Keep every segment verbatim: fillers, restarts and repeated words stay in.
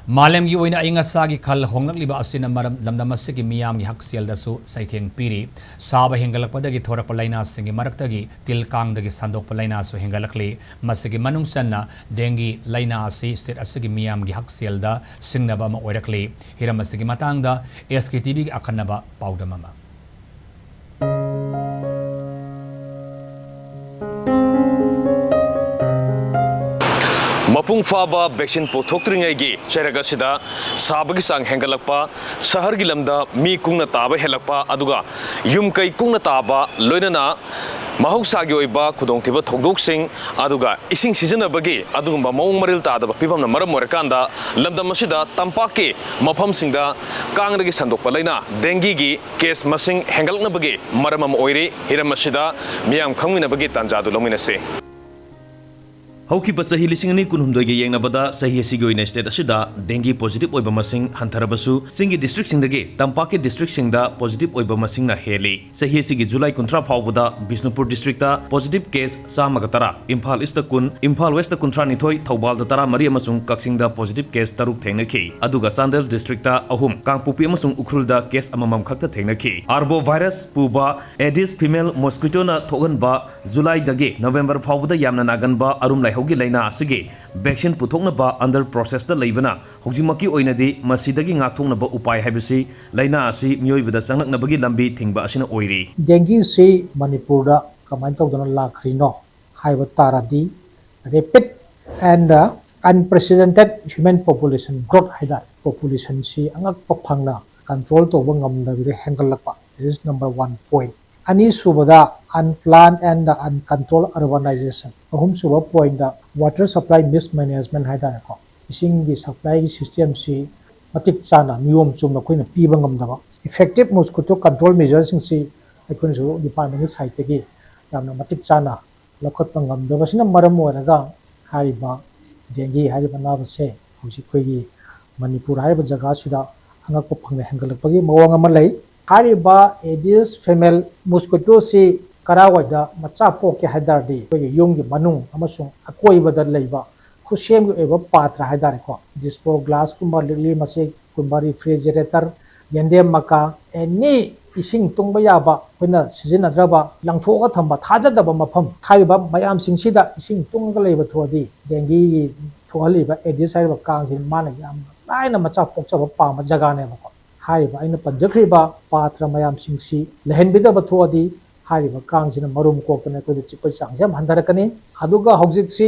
ꯃꯥꯂꯦꯝꯒꯤ ꯑꯣꯏꯅ ꯑꯏꯪ ꯑꯁꯥꯒꯤ ꯈꯜ ꯍꯣꯡꯂꯛꯂꯤꯕ ꯑꯁꯤꯅ ꯃꯔꯝ ꯂꯝꯗꯝ ꯑꯁꯤꯒꯤ ꯃꯤꯌꯥꯝꯒꯤ ꯍꯛꯁꯦꯜꯗꯁꯨ ꯆꯩꯊꯦꯡ ꯄꯤꯔꯤ꯫ ꯁꯥꯕ ꯍꯦꯟꯒꯠꯂꯛꯄꯗꯒꯤ ꯊꯣꯔꯛꯄ ꯂꯥꯏꯅꯥꯁꯤꯡꯒꯤ ꯃꯔꯛꯇꯒꯤ ꯇꯤꯜ ꯀꯥꯡꯗꯒꯤ ꯁꯟꯗꯣꯛꯄ ꯂꯥꯏꯅꯥꯁꯨ ꯍꯦꯟꯒꯠꯂꯛꯂꯤ꯫ ꯃꯁꯤꯒꯤ ꯃꯅꯨꯡ ꯆꯟꯅ ꯗꯦꯡꯒꯤ ꯂꯥꯏꯅꯥ ꯑꯁꯤ state ꯑꯁꯤꯒꯤ ꯃꯤꯌꯥꯝꯒꯤ ꯍꯛꯁꯦꯜꯗ ꯁꯤꯡꯅꯕ ꯑꯃ ꯑꯣꯏꯔꯛꯂꯤ꯫ ꯍꯤꯔꯝ ꯑꯁꯤꯒꯤ ꯃꯇꯥꯡꯗ S K T Vꯒꯤ ꯑꯈꯟꯅꯕ ꯄꯥꯎꯗꯝ ꯑꯃ꯫ ꯃꯄꯨꯡ ꯐꯥꯕ vaccine ꯄꯨꯊꯣꯛꯇ꯭ꯔꯤꯉꯩꯒꯤ ꯆꯩꯔꯛ ꯑꯁꯤꯗ ꯁꯥꯕꯒꯤ ꯆꯥꯡ ꯍꯦꯟꯒꯠꯂꯛꯄ, ꯁꯍꯔꯒꯤ ꯂꯝꯗ ꯃꯤ ꯀꯨꯡꯅ ꯇꯥꯕ ꯍꯦꯜꯂꯛꯄ, ꯑꯗꯨꯒ ꯌꯨꯝ ꯀꯩ ꯀꯨꯡꯅ ꯇꯥꯕ, ꯂꯣꯏꯅꯅ ꯃꯍꯧꯁꯥꯒꯤ ꯑꯣꯏꯕ ꯈꯨꯗꯣꯡꯊꯤꯕ ꯊꯧꯗꯣꯛꯁꯤꯡ, ꯑꯗꯨꯒ ꯏꯁꯤꯡ ꯁꯤꯖꯤꯟꯅꯕꯒꯤ ꯑꯗꯨꯒꯨꯝꯕ ꯃꯑꯣꯡ ꯃꯔꯤꯜ ꯇꯥꯗꯕ ꯐꯤꯕꯝꯅ ꯃꯔꯝ ꯑꯣꯏꯔꯀꯥꯟꯗ, ꯂꯝꯗꯝ ꯑꯁꯤꯗ ꯇꯝꯄꯥꯛꯀꯤ ꯃꯐꯝꯁꯤꯡꯗ ꯀꯥꯡꯗꯒꯤ ꯁꯟꯗꯣꯛꯄ ꯂꯥꯏꯅꯥ ꯗꯦꯡꯒꯤꯒꯤ case ꯃꯁꯤꯡ ꯍꯦꯟꯒꯠꯂꯛꯅꯕꯒꯤ ꯃꯔꯝ ꯑꯃ ꯑꯣꯏꯔꯤ꯫ ꯍꯤꯔꯝ ꯑꯁꯤꯗ ꯃꯤꯌꯥꯝ ꯈꯪꯃꯤꯟꯅꯕꯒꯤ ꯇꯥꯟꯖꯥꯗꯨ ꯂꯧꯃꯤꯟꯅꯁꯤ꯫ ꯍꯧꯈꯤꯕ ꯆꯍꯤ ꯂꯤꯁꯤꯡ ꯑꯅꯤ ꯀꯨꯟꯍꯨꯝꯗꯣꯏꯒ ꯌꯦꯡꯅꯕꯗ, ꯆꯍꯤ ꯑꯁꯤꯒꯤ ꯑꯣꯏꯅ state ꯑꯁꯤꯗ dengue positive ꯑꯣꯏꯕ ꯃꯁꯤꯡ ꯍꯟꯊꯔꯕꯁꯨ, ꯆꯤꯡꯒꯤ districtꯁꯤꯡꯗꯒꯤ ꯇꯝꯄꯥꯛꯀꯤ districtꯁꯤꯡꯗ positive ꯑꯣꯏꯕ ꯃꯁꯤꯡꯅ ꯍꯦꯜꯂꯤ꯫ ꯆꯍꯤ ꯑꯁꯤꯒꯤ July ꯀꯨꯟꯊ꯭ꯔꯥ ꯐꯥꯎꯕꯗ ꯕꯤꯁꯅꯨꯄꯨꯔ districtꯇ positive case ꯆꯥꯝꯃꯒ ꯇꯔꯥ, ꯏꯝꯐꯥꯜ Eastꯇ ꯀꯨꯟ, ꯏꯝꯐꯥꯜ Westꯇ ꯀꯨꯟꯊ꯭ꯔꯥ ꯅꯤꯊꯣꯏ, ꯊꯧꯕꯥꯜꯗ ꯇꯔꯥꯃꯔꯤ ꯑꯃꯁꯨꯡ ꯀꯛꯆꯤꯡꯗ positive case ꯇꯔꯨꯛ ꯊꯦꯡꯅꯈꯤ꯫ ꯑꯗꯨꯒ ꯆꯥꯟꯗꯦꯜ districtꯇ ꯑꯍꯨꯝ, ꯀꯥꯡꯄꯣꯛꯄꯤ ꯑꯃꯁꯨꯡ ꯎꯈ꯭ꯔꯨꯜꯗ case ꯑꯃꯃꯝ ꯈꯛꯇ ꯊꯦꯡꯅꯈꯤ꯫ Arbovirus ꯄꯨꯕ Aedes female mosquitoꯅ ꯊꯣꯛꯍꯟꯕ Julyꯗꯒꯤ November ꯐꯥꯎꯕꯗ ꯌꯥꯝꯅ ꯅꯥꯒꯟꯕ ꯑꯔꯨꯝ ꯂꯥꯏꯍꯧꯒꯤ ꯂꯥꯏꯅꯥ ꯑꯁꯤꯒꯤ vaccine ꯄꯨꯊꯣꯛꯅꯕ under processꯇ ꯂꯩꯕꯅ, ꯍꯧꯖꯤꯛꯃꯛꯀꯤ ꯑꯣꯏꯅꯗꯤ ꯃꯁꯤꯗꯒꯤ ꯉꯥꯛꯊꯣꯛꯅꯕ ꯎꯄꯥꯏ ꯍꯥꯏꯕꯁꯤ ꯂꯥꯏꯅꯥ ꯑꯁꯤ ꯃꯤꯑꯣꯏꯕꯗ ꯆꯪꯂꯛꯅꯕꯒꯤ ꯂꯝꯕꯤ ꯊꯤꯡꯕ ꯑꯁꯤꯅ ꯑꯣꯏꯔꯤ꯫ Dengueꯁꯤ ꯃꯅꯤꯄꯨꯔꯗ ꯀꯃꯥꯏꯅ ꯇꯧꯗꯅ ꯂꯥꯛꯈ꯭ꯔꯤꯅꯣ ꯍꯥꯏꯕ ꯇꯥꯔꯗꯤ, rapid and unprecedented human population growth ꯍꯥꯏꯇꯥꯔꯦ, populationꯁꯤ ꯑꯉꯛꯄ ꯐꯪꯅ control ꯇꯧꯕ ꯉꯝꯗꯕꯤꯗ ꯍꯦꯟꯒꯠꯂꯛꯄ, this is number one point꯫ ꯑꯅꯤꯁꯨꯕꯗ, unplanned and uncontrolled urbanization꯫ ꯑꯍꯨꯝꯁꯨꯕ pointꯇ, water supply mismanagement ꯍꯥꯏꯇꯥꯔꯦꯀꯣ, ꯏꯁꯤꯡꯒꯤ supplyꯒꯤ systemꯁꯤ ꯃꯇꯤꯛ ꯆꯥꯅ, ꯅꯤꯌꯣꯝ ꯆꯨꯝꯅ ꯑꯩꯈꯣꯏꯅ ꯄꯤꯕ ꯉꯝꯗꯕ꯫ Effective mosquito control measuresꯁꯤꯡꯁꯤ ꯑꯩꯈꯣꯏꯅꯁꯨ departmentꯀꯤ sideꯇꯒꯤ ꯌꯥꯝꯅ ꯃꯇꯤꯛ ꯆꯥꯅ ꯂꯧꯈꯠꯄ ꯉꯝꯗꯕꯁꯤꯅ ꯃꯔꯝ ꯑꯣꯏꯔꯒ, ꯍꯥꯏꯔꯤꯕ dengue ꯍꯥꯏꯔꯤꯕ ꯑꯅꯥꯕꯁꯦ ꯍꯧꯖꯤꯛ ꯑꯩꯈꯣꯏꯒꯤ ꯃꯅꯤꯄꯨꯔ ꯍꯥꯏꯔꯤꯕ ꯖꯒꯥꯁꯤꯗ ꯑꯉꯛꯄ ꯐꯪꯅ ꯍꯦꯟꯒꯠꯂꯛꯄꯒꯤ ꯃꯑꯣꯡ ꯑꯃ ꯂꯩ꯫ ꯍꯥꯏꯔꯤꯕ Aedes female mosquitoꯁꯤ ꯀꯔꯥꯏꯋꯥꯏꯗ ꯃꯆꯥ ꯄꯣꯛꯀꯦ ꯍꯥꯏ ꯇꯥꯔꯗꯤ, ꯑꯩꯈꯣꯏꯒꯤ ꯌꯨꯝꯒꯤ ꯃꯅꯨꯡ ꯑꯃꯁꯨꯡ ꯑꯀꯣꯏꯕꯗ ꯂꯩꯕ ꯈꯨꯠꯁꯦꯝꯒꯤ ꯑꯣꯏꯕ ꯄꯥꯇ꯭ꯔ ꯍꯥꯏꯇꯥꯔꯦꯀꯣ, ꯗꯤꯁꯄꯣ ꯒ꯭ꯂꯥꯁꯀꯨꯝꯕ, ꯂꯤꯛꯂꯤ ꯃꯆꯦꯛꯀꯨꯝꯕ, ꯔꯤꯐ꯭ꯔꯤꯖꯔꯦꯇꯔ, ꯌꯦꯟꯗꯦꯝ ꯃꯀꯥ, ꯑꯦꯅꯤ ꯏꯁꯤꯡ ꯇꯨꯡꯕ ꯌꯥꯕ, ꯑꯩꯈꯣꯏꯅ ꯁꯤꯖꯤꯟꯅꯗ꯭ꯔꯕ, ꯂꯪꯊꯣꯛꯑꯒ ꯊꯝꯕ ꯊꯥꯖꯗꯕ ꯃꯐꯝ, ꯍꯥꯏꯔꯤꯕ ꯃꯌꯥꯝꯁꯤꯡꯁꯤꯗ ꯏꯁꯤꯡ ꯇꯨꯡꯉꯒ ꯂꯩꯕ ꯊꯣꯛꯑꯗꯤ ꯗꯦꯡꯒꯤꯒꯤ ꯊꯣꯛꯍꯜꯂꯤꯕ ꯑꯦꯗꯤꯁ ꯍꯥꯏꯔꯤꯕ ꯀꯥꯡꯁꯤ ꯃꯥꯅ ꯌꯥꯝꯅ ꯂꯥꯏꯅ ꯃꯆꯥ ꯄꯣꯛꯆꯕ ꯄꯥꯝꯕ ꯖꯒꯥꯅꯦꯕꯀꯣ꯫ ꯍꯥꯏꯔꯤꯕ ꯑꯩꯅ ꯄꯟꯖꯈ꯭ꯔꯤꯕ ꯄꯥꯇ꯭ꯔ ꯃꯌꯥꯝꯁꯤꯡꯁꯤ ꯂꯩꯍꯟꯕꯤꯗꯕ ꯊꯣꯛꯑꯗꯤ ꯍꯥꯏꯔꯤꯕ ꯀꯥꯡꯁꯤꯅ ꯃꯔꯨꯝ ꯀꯣꯛꯇꯅ ꯑꯩꯈꯣꯏꯗ ꯆꯤꯛꯄꯒꯤ ꯆꯥꯡꯁꯦ ꯌꯥꯝ ꯍꯟꯊꯔꯛꯀꯅꯤ꯫ ꯑꯗꯨꯒ ꯍꯧꯖꯤꯛꯁꯤ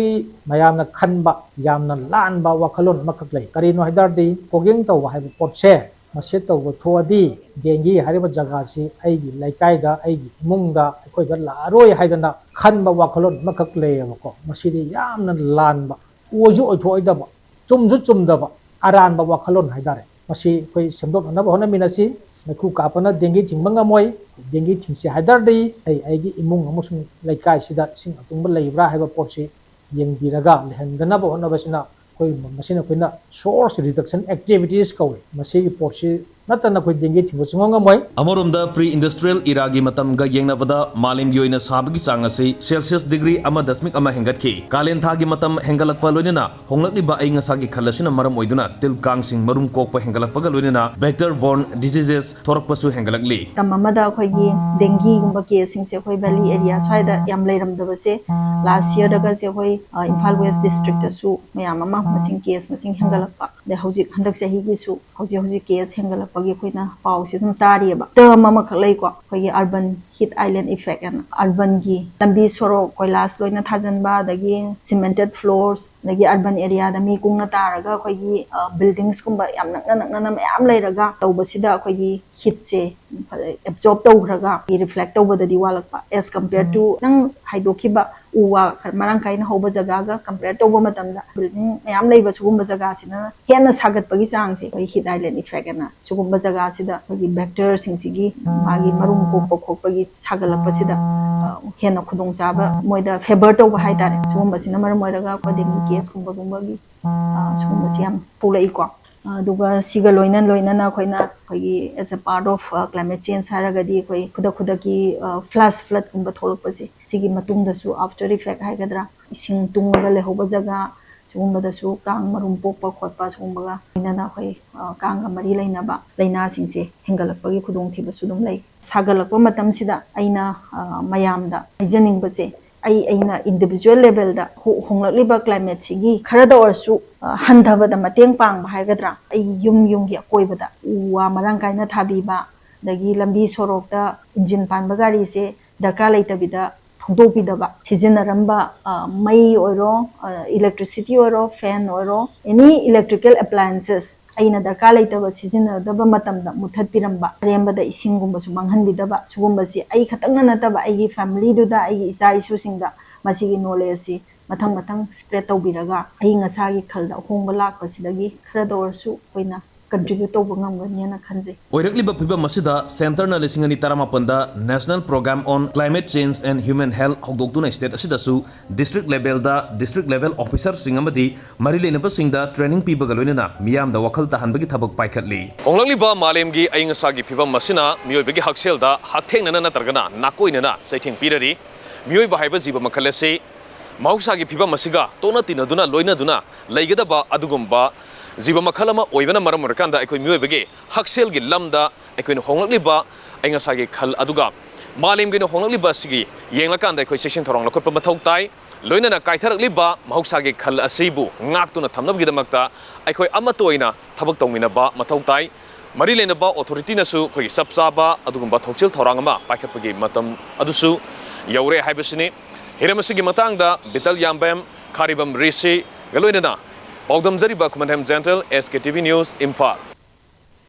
ꯃꯌꯥꯝꯅ ꯈꯟꯕ ꯌꯥꯝꯅ ꯂꯥꯟꯕ ꯋꯥꯈꯜꯂꯣꯟ ꯑꯃꯈꯛ ꯂꯩ꯫ ꯀꯔꯤꯅꯣ ꯍꯥꯏ ꯇꯥꯔꯗꯤ, ꯐꯣꯒꯤꯡ ꯇꯧꯕ ꯍꯥꯏꯕ ꯄꯣꯠꯁꯦ, ꯃꯁꯤ ꯇꯧꯕ ꯊꯣꯛꯑꯗꯤ ꯗꯦꯡꯒꯤ ꯍꯥꯏꯔꯤꯕ ꯖꯒꯥꯁꯤ ꯑꯩꯒꯤ ꯂꯩꯀꯥꯏꯗ, ꯑꯩꯒꯤ ꯏꯃꯨꯡꯗ, ꯑꯩꯈꯣꯏꯗ ꯂꯥꯛꯑꯔꯣꯏ ꯍꯥꯏꯗꯅ ꯈꯟꯕ ꯋꯥꯈꯜꯂꯣꯟ ꯑꯃꯈꯛ ꯂꯩꯌꯦꯕꯀꯣ꯫ ꯃꯁꯤꯗꯤ ꯌꯥꯝꯅ ꯂꯥꯟꯕ, ꯑꯣꯏꯁꯨ ꯑꯣꯏꯊꯣꯛꯑꯣꯏꯗꯕ, ꯆꯨꯝꯁꯨ ꯆꯨꯝꯗꯕ, ꯑꯔꯥꯟꯕ ꯋꯥꯈꯜꯂꯣꯟ ꯍꯥꯏꯇꯥꯔꯦ꯫ ꯃꯁꯤ ꯑꯩꯈꯣꯏ ꯁꯦꯝꯗꯣꯛꯅꯅꯕ ꯍꯣꯠꯅꯃꯤꯟꯅꯁꯤ꯫ ꯃꯩꯈꯨ ꯀꯥꯞꯄꯅ ꯗꯦꯡꯒꯤ ꯊꯤꯡꯕ ꯉꯝꯃꯣꯏ꯫ ꯗꯦꯡꯒꯤ ꯊꯤꯡꯁꯤ ꯍꯥꯏ ꯇꯥꯔꯗꯤ ꯑꯩ ꯑꯩꯒꯤ ꯏꯃꯨꯡ ꯑꯃꯁꯨꯡ ꯂꯩꯀꯥꯏꯁꯤꯗ ꯏꯁꯤꯡ ꯑꯇꯨꯡꯕ ꯂꯩꯕ꯭ꯔꯥ ꯍꯥꯏꯕ ꯄꯣꯠꯁꯤ ꯌꯦꯡꯕꯤꯔꯒ ꯂꯩꯍꯟꯗꯅꯕ ꯍꯣꯠꯅꯕꯁꯤꯅ ꯑꯩꯈꯣꯏ, ꯃꯁꯤꯅ ꯑꯩꯈꯣꯏꯅ source reduction activities ꯀꯧꯏ꯫ ꯃꯁꯤꯒꯤ ꯄꯣꯠꯁꯤ ꯅꯠꯇꯅ ꯑꯩꯈꯣꯏ ꯗꯦꯡꯒꯤ ꯊꯤꯡꯕ ꯁꯨꯡꯉꯝ ꯉꯝꯃꯣꯏ꯫ ꯑꯃꯔꯣꯝꯗ, pre industrial eraꯒꯤ ꯃꯇꯝꯒ ꯌꯦꯡꯅꯕꯗ ꯃꯥꯂꯦꯝꯒꯤ ꯑꯣꯏꯅ ꯁꯥꯕꯒꯤ ꯆꯥꯡ ꯑꯁꯤ Celsius degree ꯑꯃ ꯗꯁꯃꯤꯛ ꯑꯃ ꯍꯦꯟꯒꯠꯈꯤ꯫ ꯀꯥꯂꯦꯟ ꯊꯥꯒꯤ ꯃꯇꯝ ꯍꯦꯟꯒꯠꯂꯛꯄ ꯂꯣꯏꯅꯅ ꯍꯣꯡꯂꯛꯂꯤꯕ ꯑꯏꯪ ꯑꯁꯥꯒꯤ ꯈꯜ ꯑꯁꯤꯅ ꯃꯔꯝ ꯑꯣꯏꯗꯨꯅ ꯇꯤꯜ ꯀꯥꯡꯁꯤꯡ ꯃꯔꯨꯝ ꯀꯣꯛꯄ ꯍꯦꯟꯒꯠꯂꯛꯄꯒ ꯂꯣꯏꯅꯅ vector borne diseases ꯊꯣꯔꯛꯄꯁꯨ ꯍꯦꯟꯒꯠꯂꯛꯂꯤ꯫ ꯃꯇꯝ ꯑꯃꯗ ꯑꯩꯈꯣꯏꯒꯤ ꯗꯦꯡꯒꯤꯒꯨꯝꯕ caseꯁꯤꯡꯁꯦ ꯑꯩꯈꯣꯏ valley area ꯁ꯭ꯋꯥꯏꯗ ꯌꯥꯝ ꯂꯩꯔꯝꯗꯕꯁꯦ, last yearꯗꯒꯁꯦ ꯑꯩꯈꯣꯏ, ꯑ, ꯏꯝꯐꯥꯜ West districtꯇꯁꯨ ꯃꯌꯥꯝ ꯑꯃ ꯃꯁꯤꯡ, case ꯃꯁꯤꯡ ꯍꯦꯟꯒꯠꯂꯛꯄ, ꯑꯗꯩ ꯍꯧꯖꯤꯛ ꯍꯟꯗꯛ ꯆꯍꯤꯒꯤꯁꯨ ꯍꯧꯖꯤꯛ ꯍꯧꯖꯤꯛ case ꯍꯦꯟꯒꯠꯂꯛꯄꯒꯤ ꯑꯩꯈꯣꯏꯅ ꯄꯥꯎꯁꯦ ꯁꯨꯝ ꯇꯥꯔꯤꯑꯕ꯫ Term ꯑꯃꯈꯛ ꯂꯩꯀꯣ, ꯑꯩꯈꯣꯏꯒꯤ urban heat island effect ꯍꯥꯏꯅ꯫ Urbanꯒꯤ ꯂꯝꯕꯤ ꯁꯣꯔꯣꯛ ꯀꯣꯏꯂꯥꯁ ꯂꯣꯏꯅ ꯊꯥꯖꯤꯟꯕ, ꯑꯗꯒꯤ cemented floors, ꯑꯗꯒꯤ urban areaꯗ ꯃꯤ ꯀꯨꯡꯅ ꯇꯥꯔꯒ ꯑꯩꯈꯣꯏꯒꯤ, ꯑ, buildings ꯀꯨꯝꯕ ꯌꯥꯝ ꯅꯛꯅ ꯅꯛꯅꯅ ꯃꯌꯥꯝ ꯂꯩꯔꯒ ꯇꯧꯕꯁꯤꯗ ꯑꯩꯈꯣꯏꯒꯤ heatꯁꯦ absorb ꯇꯧꯈ꯭ꯔꯒ reflect ꯇꯧꯕꯗꯗꯤ ꯋꯥꯠꯂꯛꯄ, as compare to ꯅꯪ ꯍꯥꯏꯗꯣꯛꯈꯤꯕ ꯎ ꯋꯥ ꯈꯔ ꯃꯔꯥꯡ ꯀꯥꯏꯅ ꯍꯧꯕ ꯖꯒꯥꯒ compare ꯇꯧꯕ ꯃꯇꯝꯗ building ꯃꯌꯥꯝ ꯂꯩꯕ ꯁꯤꯒꯨꯝꯕ ꯖꯒꯥꯁꯤꯅ ꯍꯦꯟꯅ ꯁꯥꯒꯠꯄꯒꯤ ꯆꯥꯡꯁꯦ ꯑꯩꯈꯣꯏ heat island effect ꯍꯥꯏꯅ ꯁꯤꯒꯨꯝꯕ ꯖꯒꯥꯁꯤꯗ ꯑꯩꯈꯣꯏꯒꯤ vectorꯁꯤꯡꯁꯤꯒꯤ ꯃꯥꯒꯤ ꯃꯔꯨꯝ ꯀꯣꯛꯄ ꯈꯣꯠꯄꯒꯤ ꯁꯥꯒꯠꯂꯛꯄꯁꯤꯗ, ꯑ, ꯍꯦꯟꯅ ꯈꯨꯗꯣꯡꯆꯥꯕ ꯃꯣꯏꯗ favour ꯇꯧꯕ ꯍꯥꯏꯇꯥꯔꯦ꯫ ꯁꯤꯒꯨꯝꯕꯁꯤꯅ ꯃꯔꯝ ꯑꯣꯏꯔꯒ ꯑꯩꯈꯣꯏ dengue caseꯀꯨꯝꯕꯒꯨꯝꯕꯒꯤ, ꯑ, ꯁꯤꯒꯨꯝꯕꯁꯤ ꯌꯥꯝ ꯊꯣꯛꯂꯛꯏꯀꯣ꯫ ꯑꯗꯨꯒ ꯁꯤꯒ ꯂꯣꯏꯅ ꯂꯣꯏꯅꯅ ꯑꯩꯈꯣꯏꯅ ꯑꯩꯈꯣꯏꯒꯤ as a part of, ꯑ, climate change ꯍꯥꯏꯔꯒꯗꯤ ꯑꯩꯈꯣꯏ ꯈꯨꯗꯛ ꯈꯨꯗꯛꯀꯤ, ꯑ, flash floodꯀꯨꯝꯕ ꯊꯣꯛꯂꯛꯄꯁꯦ, ꯁꯤꯒꯤ ꯃꯇꯨꯡꯗꯁꯨ after effect ꯍꯥꯏꯒꯗ꯭ꯔꯥ, ꯏꯁꯤꯡ ꯇꯨꯡꯉꯒ ꯂꯩꯍꯧꯕ ꯖꯒꯥ, ꯁꯤꯒꯨꯝꯕꯗꯁꯨ ꯀꯥꯡ ꯃꯔꯨꯝ ꯄꯣꯛꯄ ꯈꯣꯠꯄ ꯁꯤꯒꯨꯝꯕꯒ ꯂꯣꯏꯅꯅ ꯑꯩꯈꯣꯏ, ꯑ, ꯀꯥꯡꯒ ꯃꯔꯤ ꯂꯩꯅꯕ ꯂꯥꯏꯅꯥꯁꯤꯡꯁꯦ ꯍꯦꯟꯒꯠꯂꯛꯄꯒꯤ ꯈꯨꯗꯣꯡꯊꯤꯕꯁꯨ ꯑꯗꯨꯝ ꯂꯩ꯫ ꯁꯥꯒꯠꯂꯛꯄ ꯃꯇꯝꯁꯤꯗ ꯑꯩꯅ, ꯑ, ꯃꯌꯥꯝꯗ ꯍꯥꯏꯖꯅꯤꯡꯕꯁꯦ, ꯑꯩ, ꯑꯩꯅ individual levelꯗ ꯍꯣ-, ꯍꯣꯡꯂꯛꯂꯤꯕ climateꯁꯤꯒꯤ ꯈꯔꯗ ꯑꯣꯏꯔꯁꯨ, ꯑ, ꯍꯟꯊꯕꯗ ꯃꯇꯦꯡ ꯄꯥꯡꯕ ꯍꯥꯏꯒꯗ꯭ꯔꯥ, ꯑꯩ ꯌꯨꯝ ꯌꯨꯝꯒꯤ ꯑꯀꯣꯏꯕꯗ ꯎ ꯋꯥ ꯃꯔꯥꯡ ꯀꯥꯏꯅ ꯊꯥꯕꯤꯕ, ꯑꯗꯒꯤ ꯂꯝꯕꯤ ꯁꯣꯔꯣꯛꯇ ꯏꯟꯖꯤꯟ ꯄꯥꯟꯕ ꯒꯥꯔꯤꯁꯦ ꯗꯔꯀꯥꯔ ꯂꯩꯇꯕꯤꯗ ꯊꯧꯗꯣꯛꯄꯤꯗꯕ, ꯁꯤꯖꯤꯟꯅꯔꯝꯕ, ꯑ, ꯃꯩ ꯑꯣꯏꯔꯣ, ꯑ, electricity ꯑꯣꯏꯔꯣ, fan ꯑꯣꯏꯔꯣ, any electrical appliances ꯑꯩꯅ ꯗꯔꯀꯥꯔ ꯂꯩꯇꯕ ꯁꯤꯖꯤꯟꯅꯗꯕ ꯃꯇꯝꯗ ꯃꯨꯊꯠꯄꯤꯔꯝꯕ, ꯑꯔꯦꯝꯕꯗ ꯏꯁꯤꯡꯒꯨꯝꯕꯁꯨ ꯃꯥꯡꯍꯟꯕꯤꯗꯕ, ꯁꯤꯒꯨꯝꯕꯁꯤ ꯑꯩ ꯈꯛꯇꯪꯅ ꯅꯠꯇꯕ ꯑꯩꯒꯤ familyꯗꯨꯗ, ꯑꯩꯒꯤ ꯏꯆꯥ ꯏꯁꯨꯁꯤꯡꯗ ꯃꯁꯤꯒꯤ knowledgeꯁꯤ ꯃꯊꯪ ꯃꯊꯪ spread ꯇꯧꯕꯤꯔꯒ ꯑꯏꯪ ꯑꯁꯥꯒꯤ ꯈꯜꯗ ꯑꯍꯣꯡꯕ ꯂꯥꯛꯄꯁꯤꯗꯒꯤ ꯈꯔꯗ ꯑꯣꯏꯔꯁꯨ ꯑꯩꯈꯣꯏꯅ contribute ꯇꯧꯕ ꯉꯝꯒꯅꯤꯅ ꯈꯟꯖꯩ꯫ ꯑꯣꯏꯔꯛꯂꯤꯕ ꯐꯤꯕꯝ ꯑꯁꯤꯗ centreꯅ ꯂꯤꯁꯤꯡ ꯑꯅꯤ ꯇꯔꯥꯃꯥꯄꯟꯗ National Program on Climate Change and Human Health ꯍꯧꯗꯣꯛꯇꯨꯅ state ꯑꯁꯤꯗꯁꯨ district levelꯗ district level officerꯁꯤꯡ ꯑꯃꯗꯤ ꯃꯔꯤ ꯂꯩꯅꯕꯁꯤꯡꯗ training ꯄꯤꯕꯒ ꯂꯣꯏꯅꯅ ꯃꯤꯌꯥꯝꯗ ꯋꯥꯈꯜ ꯇꯥꯍꯟꯕꯒꯤ ꯊꯕꯛ ꯄꯥꯏꯈꯠꯂꯤ꯫ ꯍꯣꯡꯂꯛꯂꯤꯕ ꯃꯥꯂꯦꯝꯒꯤ ꯑꯏꯪ ꯑꯁꯥꯒꯤ ꯐꯤꯕꯝ ꯑꯁꯤꯅ ꯃꯤꯑꯣꯏꯕꯒꯤ ꯍꯛꯁꯦꯜꯗ ꯍꯛꯊꯦꯡꯅꯅ ꯅꯠꯇ꯭ꯔꯒꯅ ꯅꯥꯀꯣꯏꯅꯅ ꯆꯩꯊꯦꯡ ꯄꯤꯔꯔꯤ꯫ ꯃꯤꯑꯣꯏꯕ ꯍꯥꯏꯕ ꯖꯤꯕ ꯃꯈꯜ ꯑꯁꯤ ꯃꯍꯧꯁꯥꯒꯤ ꯐꯤꯕꯝ ꯑꯁꯤꯒ ꯇꯣꯠꯅ ꯇꯤꯟꯅꯗꯨꯅ ꯂꯣꯏꯅꯗꯨꯅ ꯂꯩꯒꯗꯕ ꯑꯗꯨꯒꯨꯝꯕ ꯖꯤꯕ ꯃꯈꯜ ꯑꯃ ꯑꯣꯏꯕꯅ ꯃꯔꯝ ꯑꯣꯏꯔꯀꯥꯟꯗ ꯑꯩꯈꯣꯏ ꯃꯤꯑꯣꯏꯕꯒꯤ ꯍꯛꯁꯦꯜꯒꯤ ꯂꯝꯗ ꯑꯩꯈꯣꯏꯅ ꯍꯣꯡꯂꯛꯂꯤꯕ ꯑꯏꯪ ꯑꯁꯥꯒꯤ ꯈꯜ ꯑꯗꯨꯒ ꯃꯥꯂꯦꯝꯒꯤ ꯑꯣꯏꯅ ꯍꯣꯡꯂꯛꯂꯤꯕ ꯑꯁꯤꯒꯤ ꯌꯦꯡꯂꯀꯥꯟꯗ ꯑꯩꯈꯣꯏ ꯆꯦꯛꯁꯤꯟ ꯊꯧꯔꯥꯡ ꯂꯧꯈꯠꯄ ꯃꯊꯧ ꯇꯥꯏ꯫ ꯂꯣꯏꯅꯅ ꯀꯥꯏꯊꯔꯛꯂꯤꯕ ꯃꯍꯧꯁꯥꯒꯤ ꯈꯜ ꯑꯁꯤꯕꯨ ꯉꯥꯛꯇꯨꯅ ꯊꯝꯅꯕꯒꯤꯗꯃꯛꯇ ꯑꯩꯈꯣꯏ ꯑꯃꯠꯇ ꯑꯣꯏꯅ ꯊꯕꯛ ꯇꯧꯃꯤꯟꯅꯕ ꯃꯊꯧ ꯇꯥꯏ꯫ ꯃꯔꯤ ꯂꯩꯅꯕ authorityꯅꯁꯨ ꯑꯩꯈꯣꯏꯒꯤ ꯆꯞ ꯆꯥꯕ ꯑꯗꯨꯒꯨꯝꯕ ꯊꯧꯁꯤꯜ ꯊꯧꯔꯥꯡ ꯑꯃ ꯄꯥꯏꯈꯠꯄꯒꯤ ꯃꯇꯝ ꯑꯗꯨꯁꯨ ꯌꯧꯔꯦ ꯍꯥꯏꯕꯁꯤꯅꯤ꯫ ꯍꯤꯔꯝ ꯑꯁꯤꯒꯤ ꯃꯇꯥꯡꯗ ꯕꯤꯇꯜ ꯌꯥꯝꯕꯦꯝ, ꯈꯥꯔꯤꯕꯝ ꯔꯤꯁꯤꯒ ꯂꯣꯏꯅꯅ ꯄꯥꯎꯗꯝꯖꯔꯤꯕ ꯈꯨꯃꯟꯊꯦꯝ ꯖꯦꯟꯇꯜ, SKTV News, ꯏꯝꯐꯥꯜ꯫